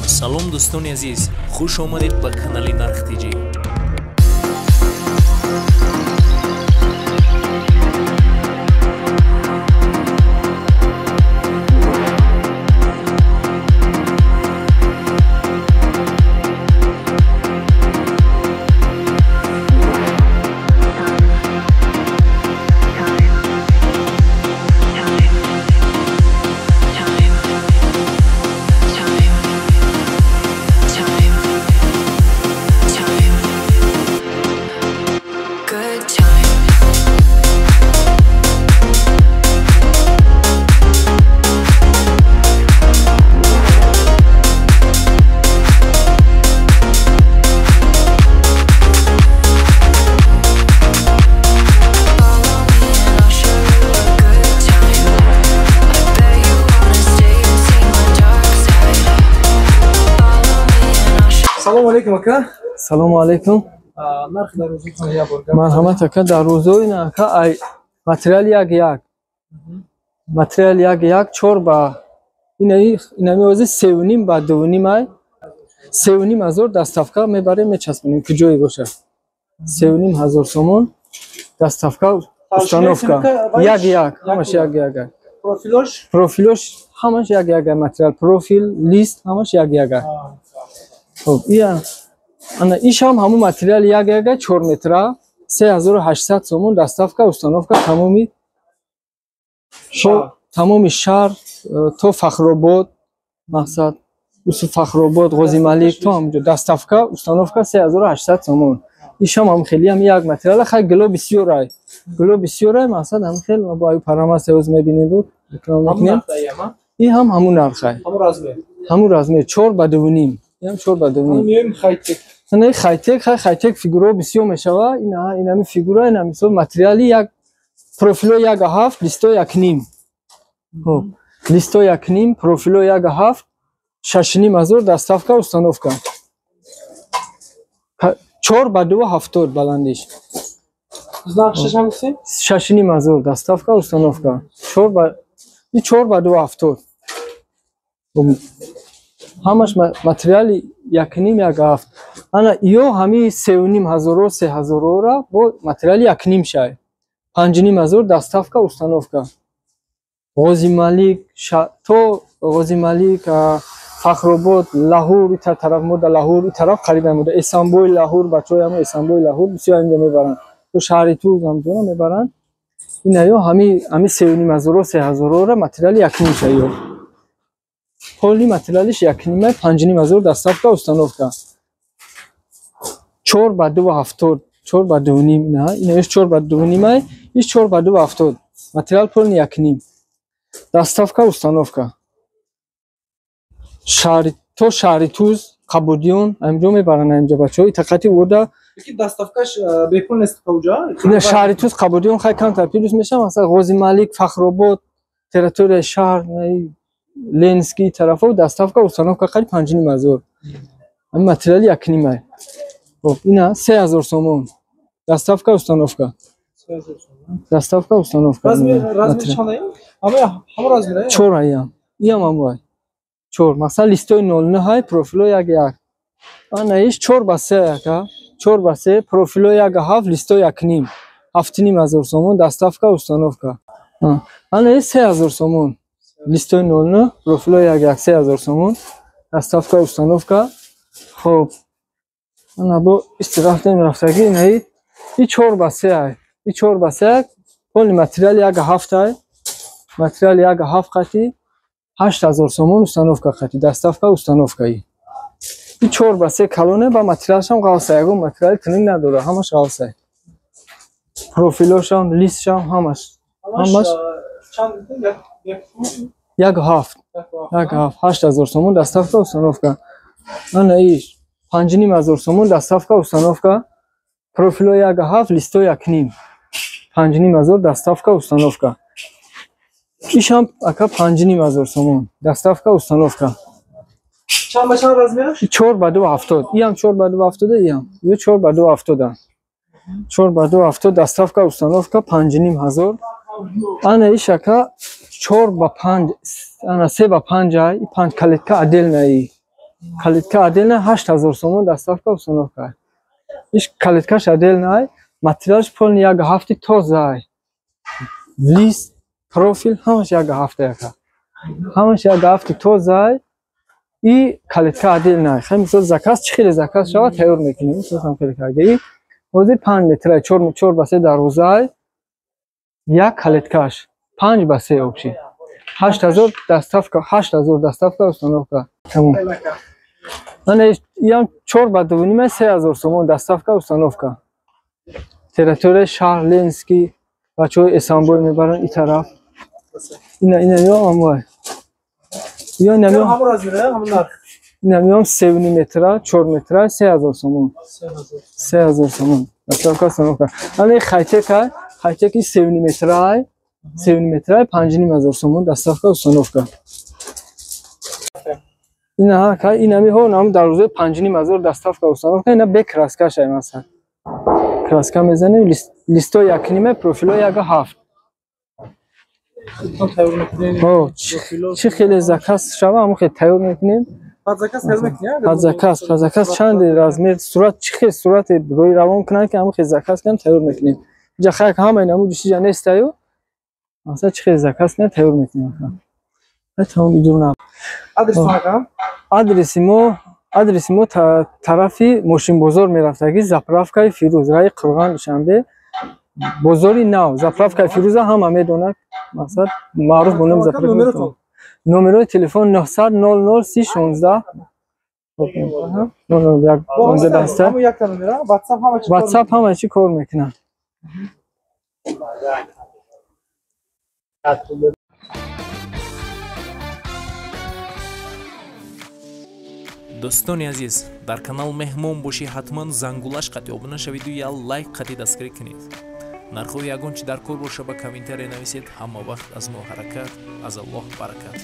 Салом дӯстони азиз, хуш омадед ба канали Нарх ТЖ. Салом алейкум ака. Салом алейкум. Нарх дарозотон як бор. Марҳамат ака, дарозо ин ака ай материал як як. Материал як як чор ба инаи инами ози 3.5 ба 2.5 ай. 3.5 ҳазор доставка мебарем, мечаспонем куҷое бошад. 3.5 ҳазор сомон доставка, установка. Як як, ҳамаш як як. Профилош? Профилош ҳамаш як як материал, профил, лист ҳамаш як як. Хоб, ия ана ишам ҳамун материал як яга 4 метра 3800 сомон доставка, установка тамоми тамоми шаҳр то Фахробод, мақсад Усуф Фахробод, Ғозималик то ҳамунҷо доставка, установка 3800 сомон. Ишам ҳам хеле ҳам як материал, хай гило бисёр ай. Гило бисёр ай, мақсад ҳам хел мо бо аю парамас ҳоз мебинем буд, реклама мекунем. И ҳам ҳамун нарх ай. Ҳамун размер. Ҳамун размер 4 ба 2.5. Ям 4 ба 2.5. Меоем хайтек. Не хайтек, хай хайтек фигура бисёр мешава. Ина инами фигура, ина мисол материали як профило 1.7, листо 1.5. Хоб, листо 1.5, профило 1.7, 6.5 ҳазор доставка, установка. 4 ба 2.70 баландиш. Знак 6.5? 6.5 ҳазор доставка, установка. 4 ба 4 ба 2.70. Ҳамаш материали 1.5 1.7. Ана ё ҳами 3.5 ҳазоро 3 ҳазорора бо материали 1.5 шай. 5.5 ҳазор доставка, установка. Ғозималик то Ғозималик, Фахробод, Лаҳур и тараф мода Лаҳур и тараф қариб мода Эсанбой Лаҳур, бачаҳои ҳама Эсанбой Лаҳур бисёр инҷо мебаранд. То шаҳри Туз ҳамҷона мебаранд. Ина ё ҳами 3.5 ҳазоро 3 ҳазорора материали 1.5 шай ё. Полни материалиш 1.5 5.5 ҳазор доставка, установка. 4 ба 2.70, 4 ба 2.5 ина, ина иш 4 ба 2.5 ай, иш 4 ба 2.70. Материал полни 1.5. Доставка, установка. Шаҳри то шаҳри Туз, Қабудиён, ҳамҷо мебаранд ҳамҷо бачаҳо, итақати урда. Ки доставкаш бепул нест куҷо? Ина шаҳри Туз, Қабудиён хай камтар плюс мешава, масалан Ғозималик, Фахробод, территорияи шаҳр, Ленский тарафо доставка, установка қариб 5.5 ҳазор. Ҳамин материали 1.5 ай. Хоб, ина 3 ҳазор сомон. Доставка, установка. Доставка, установка. Размер, размер чанд ай? Ҳама размер ай? 4 ай. Иам ҳамон ай. 4. Масалан листои 09 ай, профило 1.1. Ана иш 4 ба 3 ака. 4 ба 3, профило 1.7, листо 1.5. 7.5 ҳазор сомон доставка, установка. Ана иш 3 ҳазор сомон. Листои 09, профило 1.1 3 ҳазор сомон. Доставка, установка. Хоб. Ана бо истироҳатем рафтагӣ инаи и 4 ба 3 ай. И 4 ба 3 полни материал 1.7 ай. Материал 1.7 қати 8 ҳазор сомон установка қати доставка, установкаи. И 4 ба 3 калоне ба материалшам ғавса, ягон материали тинин надора, ҳамаш ғавса. Профилошам, листшам ҳамаш. Ҳамаш чанд 1.7. 1.7 8 ҳазор сомон доставка, установка. Ана иш 5.5 ҳазор сомон доставка, установка. Профило 1.7, листо 1.5. 5.5 ҳазор доставка, установка. Ишам ака 5.5 ҳазор сомон доставка, установка. Чанд ба чанд размераш? 4 ба 2.70. Иам 4 ба 2.70, иам. Ё 4 ба 2.70. 4 ба 2.70 доставка, установка 5.5 ҳазор. Ана иш ака 4 ба 5, ана 3 ба 5 ай, 5 калитка отдельно. Калитка отдельно 8000 сомон доставка установка. Иш калиткаш отдельно, материалш полный 1,7 тоза. Лист, профил ҳамаш 1,7 яка. Ҳамаш 1,7 тоза. И калитка отдельно. Хай мисол заказ чӣ хеле заказ шава тайёр мекунем. Мисол хеле карда. Ҳозир 5 метра 4 ба 3 дарвоза, як калиткаш 5 ба 3 общий. 8000 доставка, 8000 доставка установка. Тамом. Ана ям 4 ба 2.5 3000 сомон доставка установка. Территория шаҳр Ленский бачаҳои Эсанбой мебаранд ин тараф. Ина ё амвай. Ё ина ё ҳамон размера, ҳамон нарх. Ина ё 3.5 метра, 4 метра 3000 сомон. 3000 сомон. Доставка установка. Ана хайтека, хайтеки 3.5 метра, 3.5 метра 5.5 сомон доставка установка. Ина ка ина ми ҳо нам дарвозаи 5.5 доставка установка, ина бе краска шай масалан. Краска мезанем, листо 1.5, профило 1.7. Ҳо, чӣ хеле заказ шава, ҳамон хеле тайёр мекунем. Под заказ тайёр мекунем? Под заказ чанд размер, сурат чӣ хел сурате рӯи равон кунанд ки ҳамон хел заказ кунанд, тайёр мекунем. Инҷа хайр ҳама ин ҳамон ҷиҷа нестаю. Масалан чӣ хел заказ кунанд, тайёр мекунем. Тамом идурна. Адреси мо тарафи мошинбозор мерафтаги, заправкаи Фирӯз, раи Қурғон Душанбе, бозори нав, заправкаи Фирӯза ҳама медонад, мақсад маъруф бо номи заправка. Номерои телефон 900 00 30 16. WhatsApp ҳама чӣ кор мекунад. Дӯстони азиз, дар канал меҳмон бошӣ, ҳатман зангулаш қатъи обуна шавиду я лайк қатъи дастгирӣ кунед. Нархҳои ягон чӣ дар кор боша ба комментария нависед. Ҳама вақт аз мо ҳаракат, аз Аллоҳ баракат.